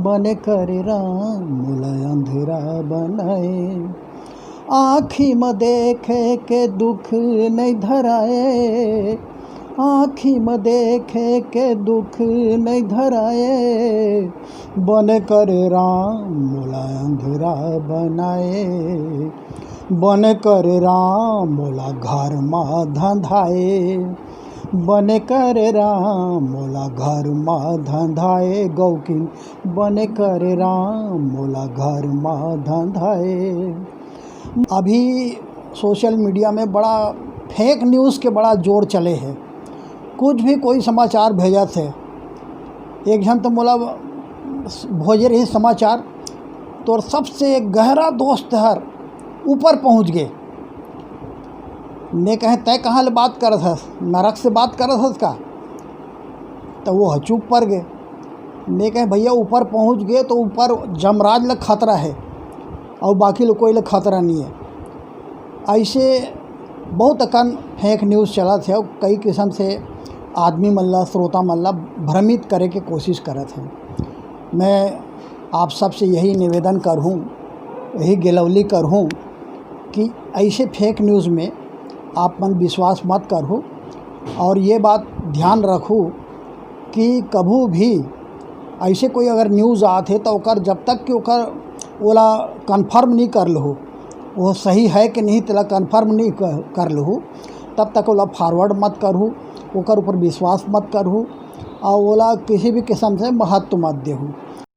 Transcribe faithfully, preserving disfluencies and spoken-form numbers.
बने करे राम मोला अंधरा बनाए। आँखी म देखे के दुख नइ धराए, आँखी म देखे के दुख नइ धराए। बने करे राम मोला अंधरा बनाए, बने करे राम मोला घर म धंधाए। बने करे राम मोला घर म धंधाए, गौकिन बने करे राम मोला घर म धंधाए। अभी सोशल मीडिया में बड़ा फेक न्यूज़ के बड़ा जोर चले हे। कुछ भी कोई समाचार भेजत हे, एक झन तो मोला भोजे रही समाचार, तोर सबसे गहरा दोस्त हर ऊपर पहुँच गे। मैं कहे, "तय कहाँ ले बात करत हस? नरक से बात करत हस का?" तो वो ह चुप पड़ गे। मैं कहे, "भैया, ऊपर पहुँच गे तो ऊपर जमराज ल खतरा हे, अउ बाकी लोग कोई ल खतरा नहीं है।" ऐसे बहुत अकन फेक न्यूज़ चलत हे, कई किस्म से आदमी मन ला, श्रोता मन ला भ्रमित करे के कोशिश करत हे। मैं आप सबसे यही निवेदन करहूँ, यही गिलौली करहूँ कि ऐसे फेक न्यूज़ में आप मन विश्वास मत करहू। और ये बात ध्यान रखू कि कभू भी ऐसे कोई अगर न्यूज़ आत हे तो ओकर, जब तक कि ओकर ओला कन्फर्म नहीं कर लहू, वो सही है कि नहीं, तेला कन्फर्म नहीं कर, कर लहू, तब तक ओला फॉरवर्ड मत करहू, ओकर ऊपर विश्वास मत करहू, और ओला किसी भी किस्म से महत्व मत देहू।